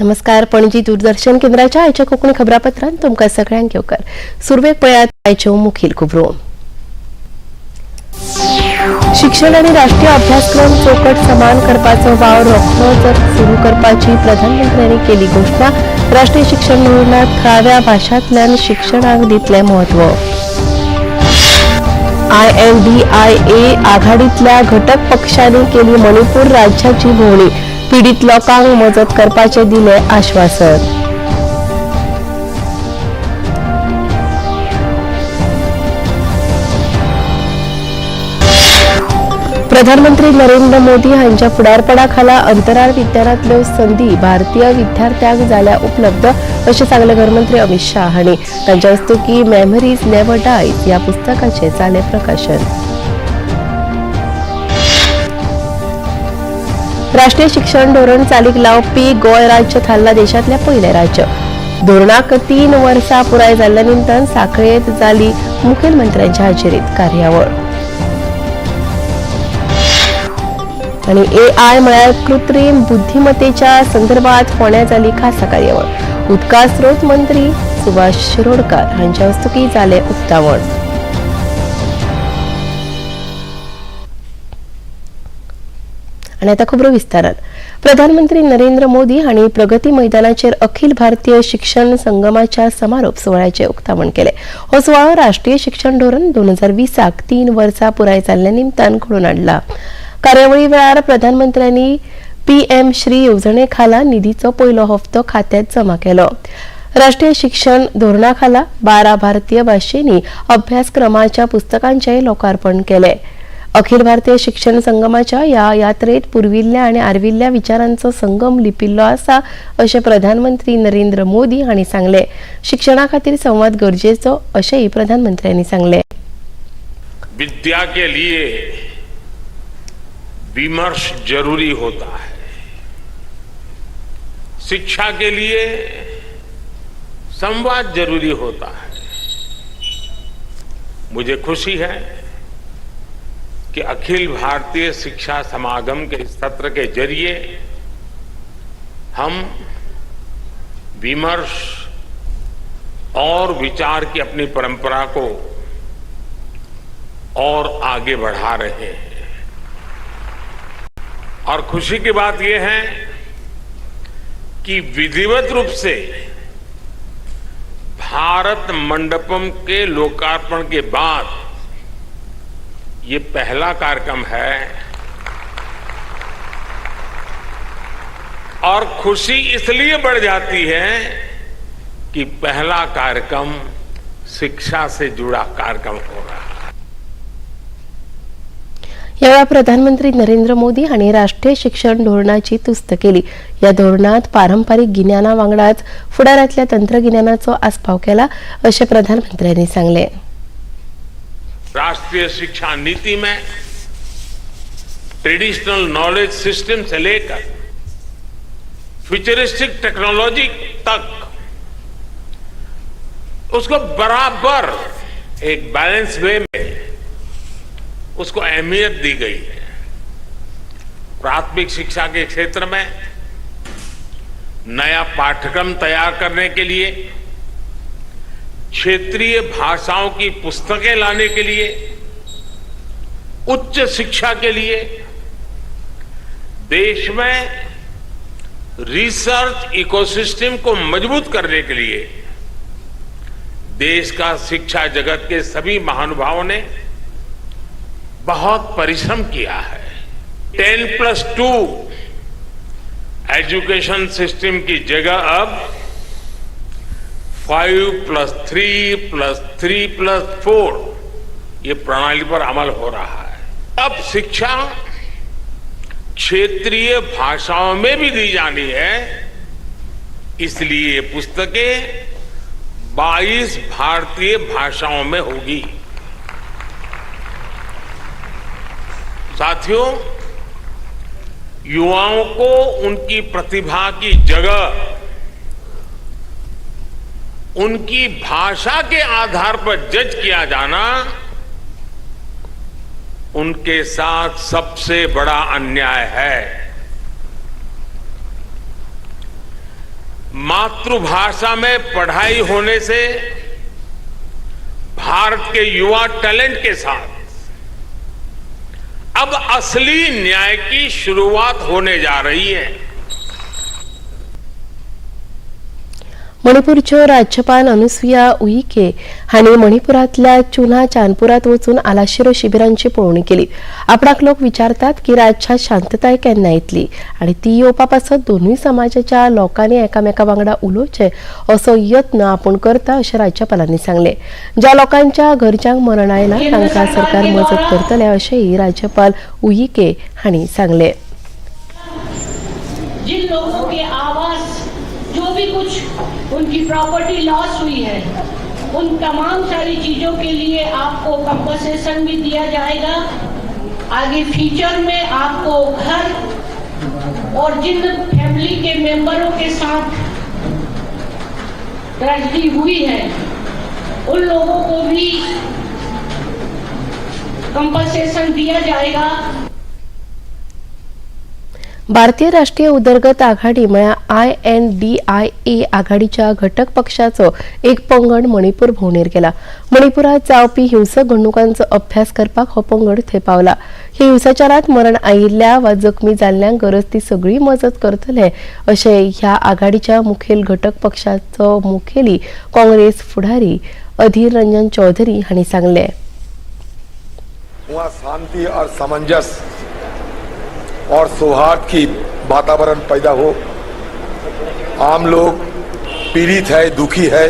नमस्कार. पणजी दूरदर्शन केंद्राच्या आयच्या कोंकणी खबरापत्रांत तुमकां सगळ्यांक येवकार. सुरवेक पळयात आयच्यो मुखेल खबरो. शिक्षण आनी राष्ट्रीय अभ्यासक्रम चौकट समान करपाचो वावर रोखडोच सुरू करपाची प्रधानमंत्र्यांनी केली घोशणा. राष्ट्रीय शिक्षण धोरणात थळाव्या भाशांतल्यान शिक्षणाक दितले म्हत्व. आयएनडीआयए आघाडीतल्या घटक पक्षांनी केली मणिपूर राज्याची भोवणी. पीडित लोकांक मजत करपाचे दिले आश्वासन. प्रधानमंत्री नरेंद्र मोदी हांच्या फुडारपणाखाला अंतराळ विज्ञानातल्यो संदी भारतीय विद्यार्थ्यांक जाल्या उपलब्ध, अशें सांगलें घरमंत्री अमित शाह हांणी. तांच्या हस्तुकी मेमरीज नेव्हर डायज ह्या पुस्तकाचें जालें प्रकाशन. राष्ट्रीय शिक्षण धोरण चालीक लावपी गोंय राज्य थारला देशांतलें पयलें राज्य. धोरणाक 3 वर्सां पुराय जाल्ल्या निमतान सांखळेंत जाली मुखेलमंत्र्यांच्या हाजेरीत कार्यावळ. आनी एआय म्हळ्यार कृत्रीम बुद्धिमत्तेच्या संदर्भात फोंड्या जाली खासा कार्यावळ. उदका स्रोत मंत्री सुभाष शिरोडकर हांच्या हस्तुकी जालें उक्तावण. आनी आतां खबरो विस्तारान. प्रधानमंत्री नरेंद्र मोदी हांणी प्रगती मैदानाचेर अखिल भारतीय शिक्षण संगमाच्या समारोप सुवाळ्याचें उक्तावण केलें. हो सुवाळो राष्ट्रीय शिक्षण धोरण 2020 3 वर्सां पुराय जाल्ल्या निमतान घडोवन हाडला. कार्यावळी वेळार प्रधानमंत्र्यांनी पीएम श्री येवजणे खाला निधीचो पयलो हप्तो खात्यात जमा केलो. राष्ट्रीय शिक्षण धोरणा खाला 12 भारतीय भाशेंनी अभ्यासक्रमाच्या पुस्तकांचेय लोकार्पण केलें. अखिल भारतीय शिक्षण संगमाच्या ह्या यात्रेत पुर्विल्ल्या आनी आर्विल्ल्या विचारांचो संगम लिपिल्लो आसा, अशें प्रधानमंत्री नरेंद्र मोदी हांणी सांगलें. शिक्षणा खातीर संवाद गरजेचो, अशेंय प्रधानमंत्र्यांनी सांगलें. विद्या के लिए विमर्श जरूरी होता है, शिक्षा के लिए संवाद जरूरी होता है। मुझे खुशी है कि अखिल भारतीय शिक्षा समागम के इस सत्र के जरिए हम विमर्श और विचार की अपनी परंपरा को और आगे बढ़ा रहे हैं। और खुशी की बात यह है कि विधिवत रूप से भारत मंडपम के लोकार्पण के बाद ये पहला कार्यक्रम है और खुशी इसलिए बढ़ जाती है कि पहला कार्यक्रम शिक्षा से जुड़ा कार्यक्रम हो रहा है। ह्या वेळार प्रधानमंत्री नरेंद्र मोदी हांणी राष्ट्रीय शिक्षण धोरणाची तुस्त केली. ह्या धोरणात पारंपारीक गिन्याना वांगडाच फुडारांतल्या तंत्रगिन्यानाचो आस्पाव केला, अशें प्रधानमंत्र्यांनी सांगलें. राष्ट्रीय शिक्षा नीति में ट्रेडिशनल नॉलेज सिस्टम से लेकर फ्यूचरिस्टिक टेक्नोलॉजी तक उसको बराबर एक बैलेंस वे में उसको अहमियत दी गई है। प्राथमिक शिक्षा के क्षेत्र में नया पाठ्यक्रम तैयार करने के लिए, क्षेत्रीय भाषाओं की पुस्तकें लाने के लिए, उच्च शिक्षा के लिए, देश में रिसर्च इकोसिस्टम को मजबूत करने के लिए देश का शिक्षा जगत के सभी महानुभावों ने बहुत परिश्रम किया है। 10+2 एजुकेशन सिस्टम की जगह अब 5+3+3+4 ये प्रणाली पर अमल हो रहा है। अब शिक्षा क्षेत्रीय भाषाओं में भी दी जानी है, इसलिए ये पुस्तकें 22 भारतीय भाषाओं में होगी। साथियों, युवाओं को उनकी प्रतिभा की जगह उनकी भाषा के आधार पर जज किया जाना उनके साथ सबसे बड़ा अन्याय है। मातृभाषा में पढ़ाई होने से भारत के युवा टैलेंट के साथ अब असली न्याय की शुरुआत होने जा रही है। मणिपूरच्यो राज्यपाल अनुसुया उईके हांणी मणिपुरांतल्या चुना चांदपुरात वचून आलाशिरो शिबिरांची पळोवणी केली. आपणाक लोक विचारतात की राज्यात शांतताय केन्ना येतली आनी ती येवपा पासत दोनूय समाजाच्या लोकांनी एकामेका वांगडा उलोवचें असो यत्न आपूण करता अशें राज्यपालांनी सांगलें. ज्या लोकांच्या घरच्यांक मरण आयलां तांकां सरकार मजत करतलें अशेंय राज्यपाल उईके हांणी सांगलें. जिन लोगों के आवास जो भी कुछ उनकी प्रॉपर्टी लॉस हुई है उन तमाम सारी चीज़ों के लिए आपको कंपनसेशन भी दिया जाएगा। आगे फ्यूचर में आपको घर और जिन फैमिली के मेंबरों के साथ ट्रेजिडी हुई है उन लोगों को भी कंपनसेशन दिया जाएगा। भारतीय राष्ट्रीय उदरगत आघाडी म्हळ्यार INDIA आघाडीच्या घटक पक्षाचो एक पंगड मणिपूर भोंवडेर गेला. मणिपुरात जावपी हिंसक घडणुकांचो अभ्यास करपाक हो पंगड थंय पावला. ह्या हिंसाचारात मरण आयिल्ल्या वा जखमी जाल्ल्यांक गरज ती सगळी मजत करतले अशें ह्या आघाडीच्या मुखेल घटक पक्षाचो मुखेली काँग्रेस फुडारी अधीर रंजन चौधरी हांणी सांगलें. वहाँ शांति और सामंजस्य और सौहार्द की वातावरण पैदा हो। आम लोग पीड़ित है, दुखी है।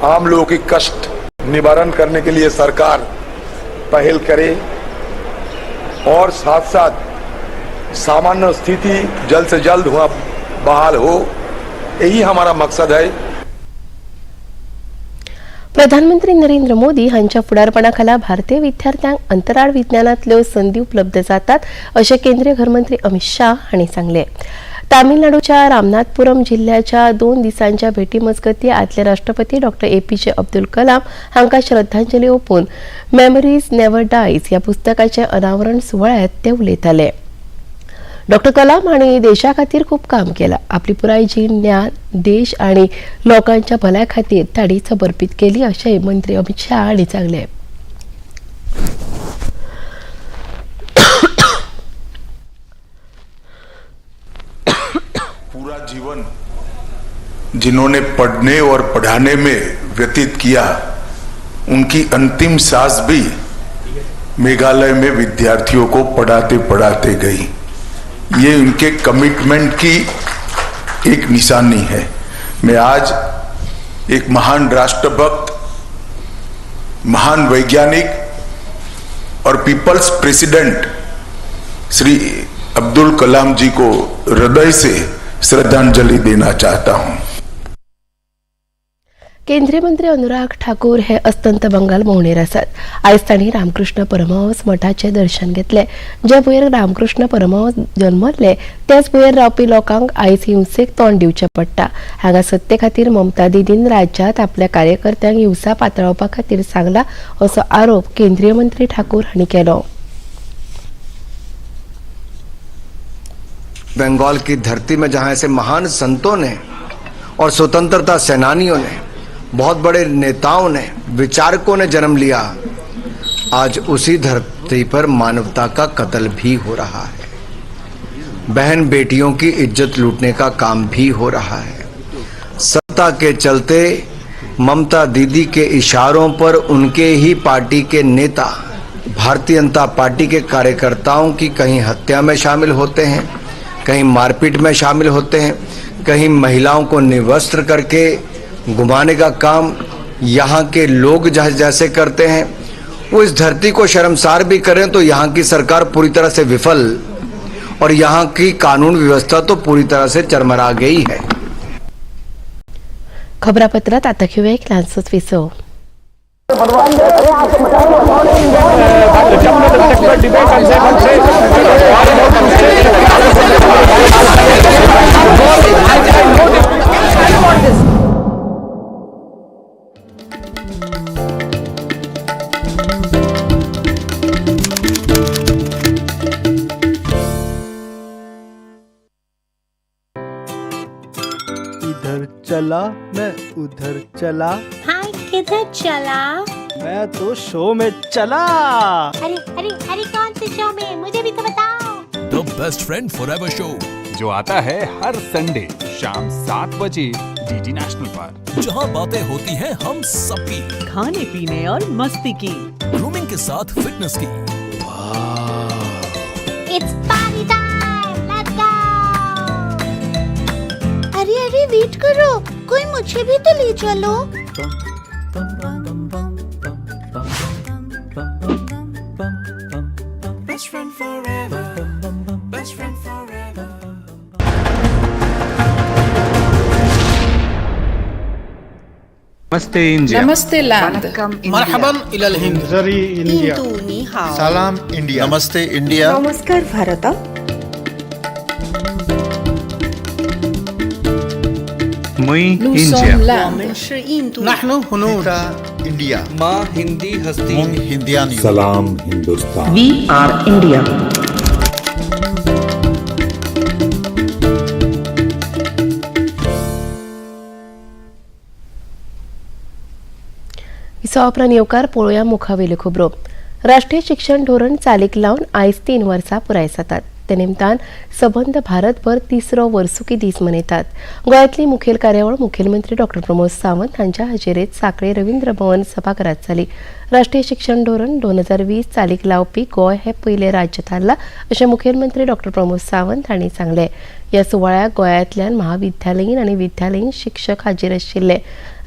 आम लोगों की कष्ट निवारण करने के लिए सरकार पहल करे और साथ साथ सामान्य स्थिति जल्द से जल्द वहाँ बहाल हो, यही हमारा मकसद है। प्रधानमंत्री नरेंद्र मोदी हांच्या फुडारपणाखाला भारतीय विद्यार्थ्यांक अंतराळ विज्ञानांतल्यो संदी उपलब्ध जातात अशें केंद्रीय घरमंत्री अमित शाह हांणी सांगलें. तामिळनाडूच्या रामनाथपुरम जिल्ह्याच्या 2 दिसांच्या भेटी मजगतीं आदले राष्ट्रपती डॉ APJ Abdul Kalam हांकां श्रद्धांजली ओंपून मेमरीज नेव्हर डायज ह्या पुस्तकाचें अनावरण सुवाळ्यांत ते उलयताले. डॉ कलाम हांणी देशा खातीर खूब काम केलां. आपली पुराय जीण ज्ञान, देश आनी लोकांच्या भलाय खातीर तांणी समर्पीत केली अशेंय मंत्री अमित शाह हांणी सांगलें. पूरा जीवन जिन्होंने पढ़ने और पढ़ाने में व्यतीत किया, उनकी अंतिम सांस भी मेघालय में विद्यार्थियों को पढ़ाते पढ़ाते गई। ये उनके कमिटमेंट की एक निशानी है। मैं आज एक महान राष्ट्रभक्त, महान वैज्ञानिक और पीपल्स प्रेसिडेंट श्री अब्दुल कलाम जी को हृदय से श्रद्धांजलि देना चाहता हूं। केंद्रीय मंत्री अनुराग ठाकूर हे अस्तंत बंगाल भोंवडेर आसात. आयज तांणी रामकृष्ण परमहंस मठाचें दर्शन घेतलें. जे भुंयेर रामकृष्ण परमहंस जल्मल्ले त्याच भुंयेर रावपी लोकांक आयज हिंसेक तोंड दिवचें पडटा. हांगा सत्ते खातीर ममता दिदीन राज्यांत आपल्या कार्यकर्त्यांक हिंसा पातळावपा खातीर सांगला असो आरोप केंद्रीय मंत्री ठाकूर हांणी केलो. बंगाल की धरती में जहां ऐसे महान संतों ने और स्वतंत्रता सेनानियों ने, बहुत बड़े नेताओं ने, विचारकों ने जन्म लिया, आज उसी धरती पर मानवता का कत्ल भी हो रहा है। बहन बेटियों की इज्जत लूटने का काम भी हो रहा है। सत्ता के चलते ममता दीदी के इशारों पर उनके ही पार्टी के नेता भारतीय जनता पार्टी के कार्यकर्ताओं की कहीं हत्या में शामिल होते हैं, कहीं मारपीट में शामिल होते हैं, कहीं महिलाओं को निवस्त्र करके घुमाने का काम यहाँ के लोग जैसे करते हैं, वो इस धरती को शर्मसार भी करें तो यहाँ की सरकार पूरी तरह से विफल और यहाँ की कानून व्यवस्था तो पूरी तरह से चरमरा गई है। खबरापत्रात आता घेऊया एक ल्हानसोच विसव. चला, मैं उधर चला। भाई किधर चला? मैं तो शो में चला। अरे अरे अरे, कौन से शो में? मुझे भी तो बताओ। The best friend forever show, जो आता है हर संडे शाम 7 बजे डीडी नेशनल पर, जहां बातें होती हैं हम सबकी, खाने पीने और मस्ती की, ग्रूमिंग के साथ फिटनेस की। It's party time, let's go. अरे अरे, वेट करो, कोई मुझे भी तो ले चलो। Best friend forever. Best friend forever. नमस्ते इंडिया। नमस्ते लैंड। मरहबन इलल हिंद। इंडिया। सलाम इंडिया। नमस्ते इंडिया। नमस्कार भारत। मुई इंडिया। नहनु हुनूद। इंडिया। माँ हिंदी हस्ती। हिंदियानी। सलाम हिंदुस्तान। We are India. विसवा उपरांत येवकार. पळोवया मुखावेल्यो खबरो. राष्ट्रीय शिक्षण धोरण चालीक लावन आयज 3 वर्सां पुराय जातात. ते निमतान सबंद भारतभर तिसरो वर्सुकी दीस मनयतात. गोंयांतली मुखेल कार्यावळ मुखेलमंत्री डॉक्टर प्रमोद सावंत हांच्या हाजेरेत सांखळे रवींद्र भवन सभाघरात जाली. राष्ट्रीय शिक्षण धोरण 2020 चालीक लावपी गोंय हें पयलें राज्य थारलां अशें मुखेलमंत्री डॉक्टर प्रमोद सावंत हांणी सांगलें. ह्या सुवाळ्याक गोंयांतल्यान महाविद्यालयीन आनी विद्यालयीन शिक्षक हाजीर आशिल्ले.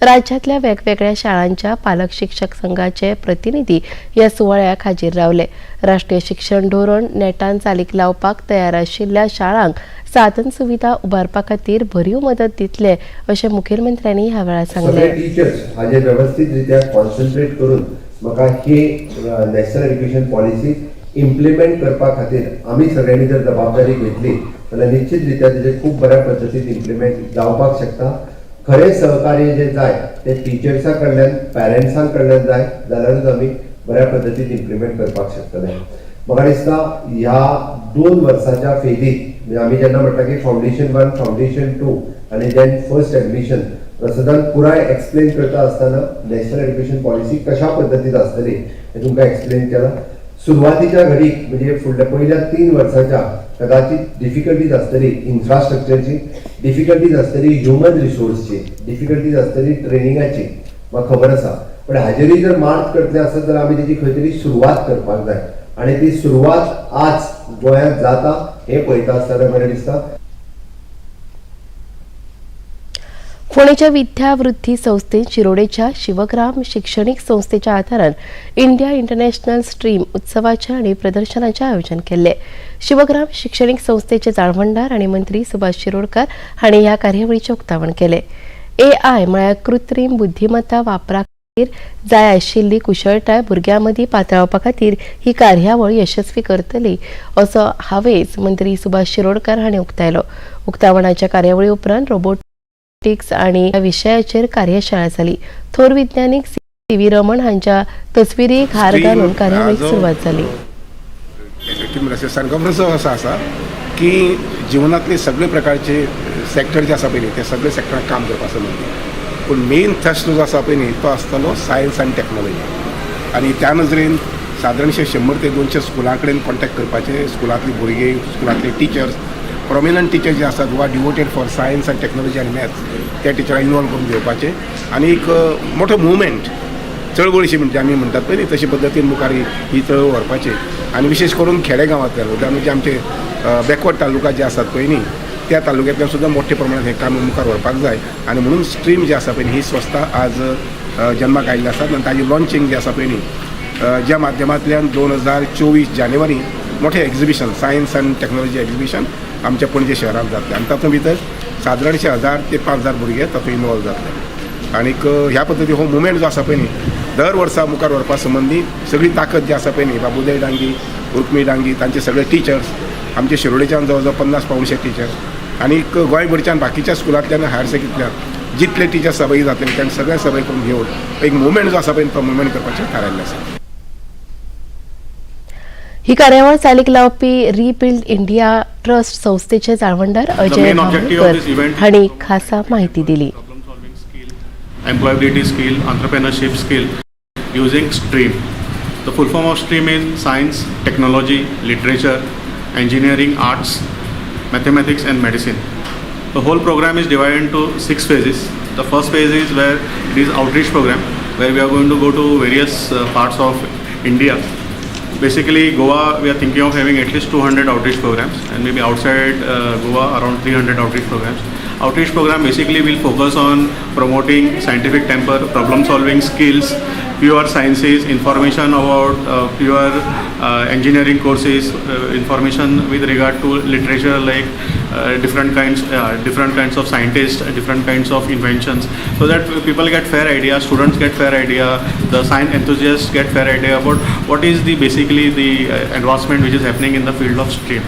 राज्यांतल्या वेगवेगळ्या शाळांच्या पालक शिक्षक संघाचे प्रतिनिधी ह्या सुवाळ्याक हाजीर रावले. राष्ट्रीय शिक्षण धोरण नेटान चालीक लावपाक तयार आशिल्ल्या शाळांक साधन सुविधा उबारपा खातीर भरीव मदत दितले अशें मुखेलमंत्र्यांनी ह्या वेळार सगळे सांगलें. टिचर्स हाजेर वेवस्थीत रित्या कॉन्सन्ट्रेट करून म्हाका ही नॅशनल एज्युकेशन पॉलिसी इम्प्लिमेंट करपा खातीर आमी सगळ्यांनी जर जबाबदारी घेतली जाल्यार निश्चित रित्या तेजेर खूब बऱ्या पद्दतीन इम्प्लिमेंट जावपाक शकता. खरें सहकार्य जें जाय तें टिचर्सां कडल्यान, पॅरंट्सां कडल्यान जाय जाल्यारूच आमी बऱ्या पद्दतीन इम्प्लिमेंट करपाक शकतले. म्हाका दिसता ह्या 2 वर्साच्या फेजीत, म्हणजे आमी जेन्ना म्हणटा की फावंडेशन 1, फावंडेशन 2 आनी then first admission, प्रसदान पुराय एक्सप्लेन करता आसतना नॅशनल एज्युकेशन पॉलिसी कशा पद्दतीन आसतली हें तुमकां एक्सप्लेन केलां. सुरवातीच्या घडीक म्हणजे फुडल्या पयल्या 3 वर्साच्या कदाचित डिफिकल्टीज आसतली, इन्फ्रास्ट्रक्चरची डिफिकल्टीज आसतली, ह्युमन रिसोर्सची डिफिकल्टीज आसतली, ट्रेनिंगाची म्हाका खबर आसा. पण हाजेरूय जर मार्क करतले आसत जाल्यार आमी तेजी खंय तरी सुरवात करपाक जाय आनी ती सुरवात आज गोंयांत जाता हें पळयता आसतना बरें दिसता. फोंडेच्या विद्यावृद्धी संस्थेन शिरोडेच्या शिवग्राम शिक्षणीक संस्थेच्या आधारान इंडिया इंटरनॅशनल स्ट्रीम उत्सवाचें आनी प्रदर्शनाचें आयोजन केल्लें. शिवग्राम शिक्षणीक संस्थेचे जाळवणदार आनी मंत्री सुभाष शिरोडकर हांणी ह्या कार्यावळीचें उक्तावण केलें. एआय म्हळ्यार कृत्रीम बुद्धिमत्ता वापरा खातीर जाय आशिल्ली कुशळटाय भुरग्यां मदीं पातळावपा खातीर ही कार्यावळ यशस्वी करतली असो हावेस मंत्री सुभाष शिरोडकर हांणी उक्तायलो. उक्तावणाच्या कार्यावळी उपरांत रोबोटिक्स आनी ह्या विशयाचेर कार्यशाळा जाली. थोर विज्ञानीक सी व्ही रमण हांच्या तस्विरीक हार घालून कार्यावळीक सुरवात जाली. सरकमफ्रन्स असो आसा की जिवनांतले सगळे प्रकारचे सेक्टर जे आसा पळय न्ही, ते सगळे सेक्टराक काम करपा संबंदी, पूण मेन थ्रस्ट जो आसा पळय न्ही तो आसतलो सायन्स आनी टॅक्नोलॉजी. आनी त्या नजरेन सादारणशे 100 ते 200 स्कुलां कडेन कॉन्टेक्ट करपाचे, स्कुलांतली भुरगीं, स्कुलांतले टिचर्स, प्रोमिनंट टिचर्स जे आसात who are devoted for science and technology आनी मॅथ्स, त्या टिचरांक इनवॉल्व करून घेवपाचें आनी एक मोठो मुवमेंट, चळवळ अशी म्हणजे आमी म्हणटात पळय न्ही, तशे पद्दतीन मुखार ही चळवळ व्हरपाची. आनी विशेश करून खेडे गांवांतल्यान, म्हणजे आमचे बॅकवर्ड तालुका जे आसात पळय न्ही, त्या तालुक्यांतल्यान सुद्दां मोठ्या प्रमाणात हें काम मुखार व्हरपाक जाय. आनी म्हणून स्ट्रीम जी आसा पळय न्ही, ही संस्था आज जन्माक आयिल्ली आसा आनी ताजी लॉन्चिंग जें आसा पळय न्ही, ज्या माध्यमांतल्यान 2024 जानेवारी मोठें exhibition, science and technology exhibition आमच्या पणजे शहरांत जातलें आनी तातूंत भितर सादारणशे 1000 ते 5000 भुरगे तातूंत इनवॉल्व जातले. आनीक ह्या पद्दतीन हो मुवमेंट जो आसा पळय न्ही, दर वर्सा मुखार व्हरपा संबंदी सगळी ताकद जी आसा पळय न्ही, बाबू उदय डांगी, रुक्मी डांगी, तांचे सगळे टिचर्स, आमचे शिरोडेच्यान जवळ जवळ 50 पावणशे टिचर्स आनीक गोंयभरच्यान बाकीच्या स्कुलांतल्यान, हायर सेकंडरींतल्यान जितले टिचर्स सहभागी जातले तांकां सगळ्या सहभागी करून घेवन एक मुवमेंट जो आसा पळय तो मुवमेंट करपाचें थारायल्लें आसा. ही कार्यावळ चालीक लावपी रिबिल्ड इंडिया ट्रस्ट संस्थेचे जाळवणदार अजय भावणकर हांणी खासा माहिती दिली. Employability skill, entrepreneurship skill using STREAM. The full form of STREAM is science, technology, literature, engineering, arts, mathematics and medicine. The whole program is divided into 6 phases. The first phase is where it is outreach program, where we are going to go to various parts of India. Basically Goa, we are thinking of having at least 200 outreach programs, and maybe outside Goa around 300 outreach programs. Outreach program basically will focus on promoting scientific temper, problem solving skills, pure sciences, information about pure engineering courses, information with regard to literature like different kinds of scientists, different kinds of inventions, so that people get fair idea, students get fair idea, the science enthusiasts get fair idea about what is the basically the advancement which is happening in the field of STREAM.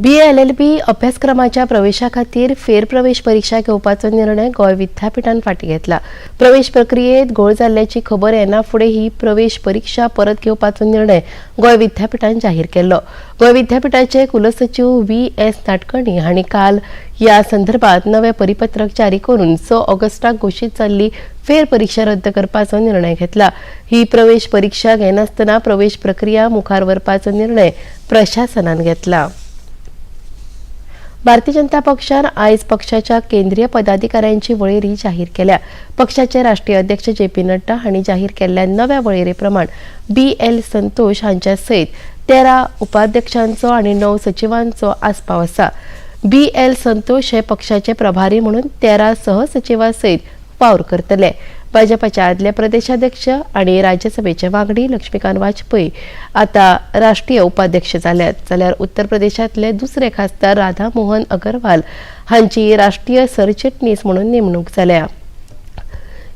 BA LLB अभ्यासक्रमाच्या प्रवेशा खातीर फेरप्रवेश परीक्षा घेवपाचो निर्णय गोंय विद्यापीठान फाटीं घेतला. प्रवेश प्रक्रियेत घोळ जाल्ल्याची खबर येना फुडें ही प्रवेश परीक्षा परत घेवपाचो निर्णय गोंय विद्यापीठान जाहीर केल्लो. गोंय विद्यापीठाचे कुलसचीव व्ही.एस. नाटकर्णी हांणी काल ह्या संदर्भात नवें परिपत्रक जारी करून 6 ऑगस्टाक घोशीत जाल्ली फेरपरीक्षा रद्द करपाचो निर्णय घेतला. ही प्रवेश परीक्षा घेनासतना प्रवेश प्रक्रिया मुखार व्हरपाचो निर्णय प्रशासनान घेतला. भारतीय जनता पक्षान आयज पक्षाच्या केंद्रीय पदाधिकाऱ्यांची वळेरी जाहीर केल्या. पक्षाचे राष्ट्रीय अध्यक्ष जे पी नड्डा हांणी जाहीर केल्ल्या नव्या वळेरे प्रमाण बी.एल. संतोष हांच्या सयत 13 उपाध्यक्षांचो आनी 9 सचिवांचो आस्पाव आसा. बी.एल. संतोष हे पक्षाचे प्रभारी म्हणून 13 सहसचिवां सयत वावर करतले. भाजपाचे आदले प्रदेशाध्यक्ष आनी राज्यसभेचे वांगडी लक्ष्मीकांत वाजपेयी आतां राष्ट्रीय उपाध्यक्ष जाल्यात, जाल्यार उत्तर प्रदेशांतले दुसरे खासदार राधा मोहन अगरवाल हांची राष्ट्रीय सरचिटणीस म्हणून नेमणूक जाल्या.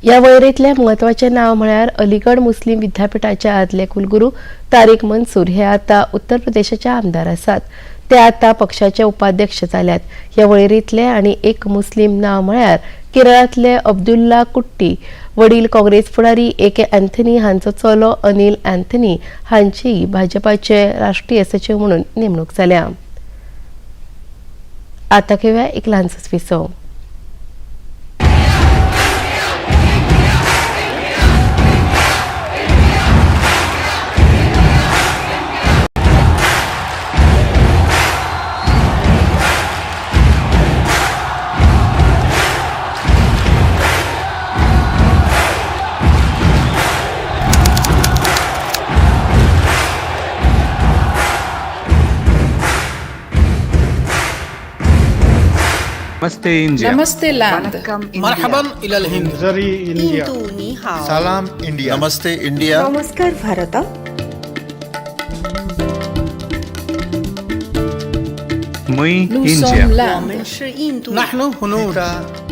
ह्या वळेरेंतलें म्हत्वाचें नांव म्हळ्यार अलीगढ मुस्लीम विद्यापिठाचे आदले कुलगुरू तारीक मनसूर हे आतां उत्तर प्रदेशाचे आमदार आसात. ते आतां पक्षाचे उपाध्यक्ष जाल्यात. ह्या वळेरेंतलें आनी एक मुस्लीम नांव म्हळ्यार केरळांतले अब्दुल्ला कुट्टी. वडील काँग्रेस फुडारी ए.के. अँथनी हांचो चलो अनिल अँथनी हांची भाजपाचे राष्ट्रीय सचीव म्हणून नेमणूक जाल्या. आतां घेवया एक ल्हानसोच विसव. नमस्ते इंडिया. नमस्ते लैंड. मरहबन इलल हिंद. जरी इंडिया. सलाम इंडिया. नमस्ते इंडिया. नमस्कार भारत. मुई इंडिया. नहनु हुनूद.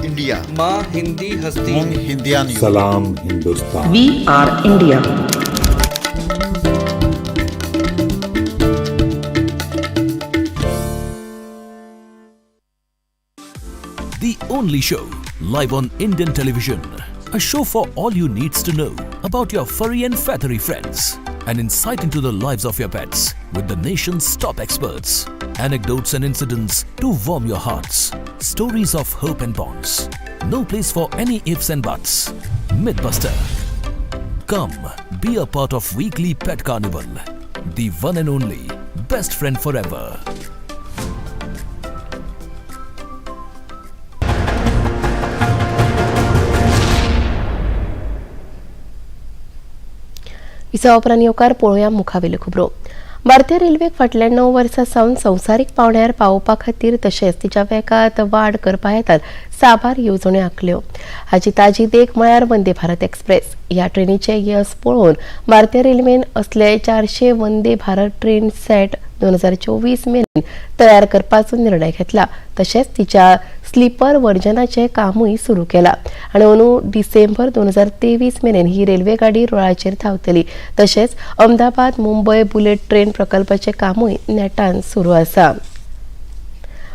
इंडिया. मां हिंदी हस्ती. मुंग हिंदियान. सलाम Hindustan. We are India. The only show live on Indian television. A show for all you needs to know about your furry and feathery friends. An insight into the lives of your pets with the nation's top experts. Anecdotes and incidents to warm your hearts. Stories of hope and bonds. No place for any ifs and buts. Mythbuster. Come, be a part of weekly pet carnival. The one and only best friend forever. विसवा उपरांत येवकार पळोवया मुखावेल्यो खबरो. भारतीय रेल्वेक फाटल्या 9 वर्सां सावन संवसारीक पावंड्यार पावोवपा खातीर तशेंच तिच्या वेगांत वाड करपा हेतान साबार येवजण्यो आंखल्यो. हाची ताजी देख म्हळ्यार वंदे भारत एक्सप्रेस. ह्या ट्रेनीचें येस पळोवन भारतीय रेल्वेन असले 400 वंदे भारत ट्रेन सेट 2024 मेरेन तयार करपाचो निर्णय घेतला. तशेंच तिच्या स्लीपर वर्जनाचें कामूय सुरू केलां आनी अंदू डिसेंबर 2023 मेरेन ही रेल्वे गाडी रुळाचेर धांवतली. तशेंच अहमदाबाद मुंबय बुलेट ट्रेन प्रकल्पाचें कामूय नेटान सुरू आसा.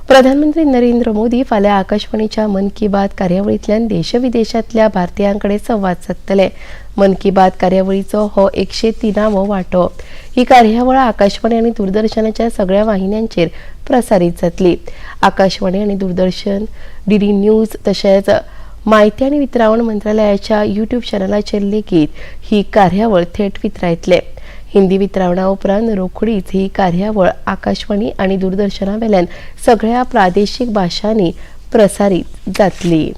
प्रधानमंत्री नरेंद्र मोदी फाल्यां आकाशवाणीच्या मन की बात कार्यावळींतल्यान देशविदेशांतल्या भारतीयां कडेन संवाद सादतले. मन की बात कार्यावळीचो हो 103वो वांटो. ही कार्यावळ आकाशवाणी आनी दूरदर्शनाच्या सगळ्या वाहिन्यांचेर प्रसारीत जातली. आकाशवाणी आनी दूरदर्शन, डीडी न्यूज तशेंच म्हायती आनी वितरावण मंत्रालयाच्या युट्यूब चॅनलाचेर लेगीत ही कार्यावळ थेट वितरायतले. हिंदी वितरावणा उपरांत रोखडीच ही कार्यावळ आकाशवाणी आनी दूरदर्शना वेल्यान सगळ्या प्रादेशीक भाशांनी प्रसारीत जातली.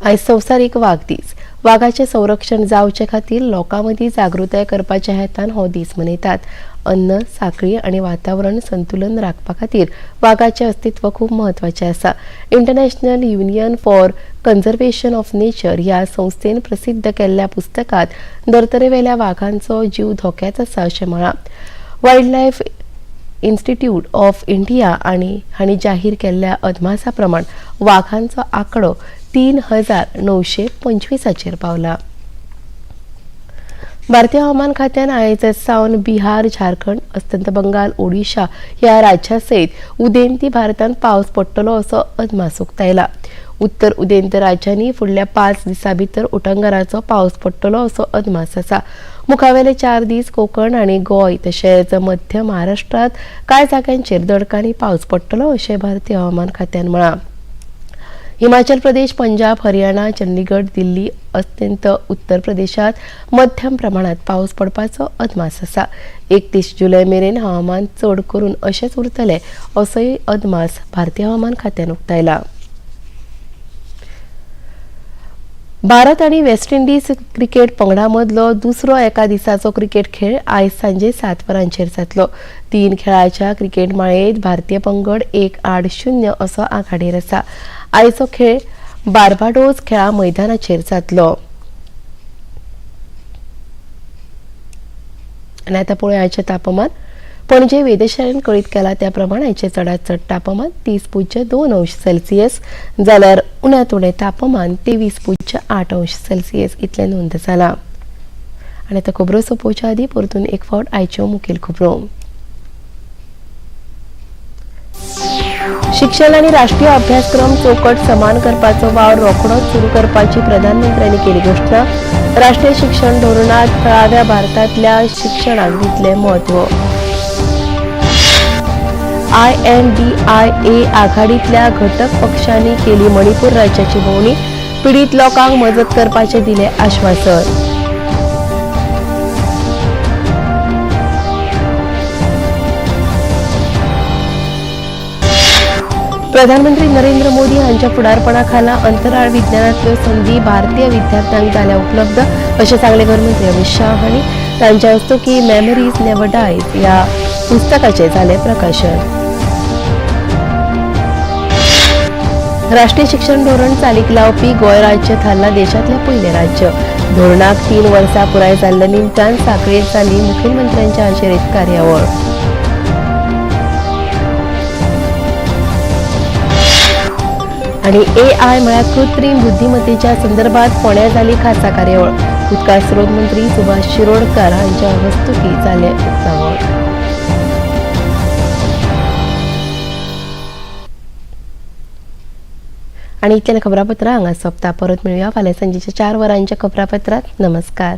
आयज संवसारीक वाग दीस. वागाचें संरक्षण जावचे खातीर लोकां मदीं जागृताय करपाच्या हेतान हो दीस मनयतात. अन्न, साखळी आनी वातावरण संतुलन राखपा खातीर वागाचें अस्तित्व खूब म्हत्वाचें आसा. International Union for Conservation of Nature ह्या संस्थेन प्रसिद्ध केल्ल्या पुस्तकांत धर्तरेवेल्या वागांचो जीव धोक्यांत आसा अशें म्हळां. Wild life institute of India आनी हांणी जाहीर केल्ल्या अदमासा प्रमाण वागांचो आंकडो 3925 पावला. भारतीय हवामान खात्यान आयज सावन बिहार, झारखंड, अस्तंत बंगाल, ओडिशा ह्या राज्यां सयत उदेंती भारतांत पावस पडटलो असो अदमास उक्तायला. उत्तर उदेंत राज्यांनी फुडल्या 5 दिसां भितर उटंगाराचो पावस पडटलो असो अदमास आसा. मुखावेले 4 दीस कोकण आनी गोंय तशेंच मध्य महाराष्ट्रांत कांय जाग्यांचेर दडकांनी पावस पडटलो अशें भारतीय हवामान खात्यान म्हळां. हिमाचल प्रदेश, पंजाब, हरियाणा, चंडीगढ, दिल्ली, अत्यंत उत्तर प्रदेशात मध्यम प्रमाणात पावस पडपाचो अदमास आसा. 31 जुलय मेरेन हवामान चड करून अशेंच उरतलें असोय अदमास भारतीय हवामान खात्यान उक्तायला. भारत आनी वेस्ट इंडिज क्रिकेट पंगडा मदलो दुसरो एका दिसाचो क्रिकेट खेळ आयज सांजे 7 वरांचेर जातलो. 3 खेळाच्या क्रिकेट माळेंत भारतीय पंगड 1-0 असो आघाडीर आसा. आयचो खेळ बार्बाडोस खेळा मैदानाचेर जातलो. आनी आतां पळोवया आयचें तापमान. पणजे वेधशाळेन कळीत केला त्या प्रमाण आयचें चडांत चड तापमान 30.2 अंश सेल्सियस जाल्यार उण्यांत उणें तापमान 23.8 अंश सेल्सियस इतलें नोंद जालां. आनी आतां खबरो सोंपोवच्या आदीं परतून एक फावट आयच्यो मुखेल खबरो. शिक्षण आनी राष्ट्रीय अभ्यासक्रम चौकट समान करपाचो वावर रोखडोच सुरू करपाची प्रधानमंत्र्यांनी केली घोशणा. राष्ट्रीय शिक्षण धोरणांत थळाव्या भारतांतल्या शिक्षणाक दितलें म्हत्व. INDIA आघाडीतल्या घटक पक्षांनी केली मणिपूर राज्याची भोवणी. पीडित लोकांक मजत करपाचें दिलें आश्वासन. प्रधानमंत्री नरेंद्र मोदी हांच्या फुडारपणाखाला अंतराळ विज्ञानातल्यो संदी भारतीय विद्यार्थ्यांक जाल्या उपलब्ध अशें सांगलें गृहमंत्री अमित शाह हांणी. तांच्या हस्तुकीं मेमरीज नेव्हर डायज ह्या पुस्तकाचें जालें प्रकाशन. राष्ट्रीय शिक्षण धोरण चालीक लावपी गोंय राज्य थारलां देशांतलें पयलें राज्य. धोरणाक 3 वर्सां पुराय जाल्ल्या निमतान सांखळेंत जाली मुखेलमंत्र्यांच्या हाजेरींत कार्यावळ. आनी AI म्हळ्यार कृत्रीम बुद्धिमत्तेच्या संदर्भात फोंड्यां जाली खासा कार्यावळ. उदका स्रोत मंत्री सुभाष शिरोडकर हांच्या हस्तुकीं जालें उक्तावण. आनी इतल्यान खबरापत्रां हांगा सोंपता. परत मेळुया फाल्यां सांजेच्या 4 वरांच्या खबरापत्रांत. नमस्कार.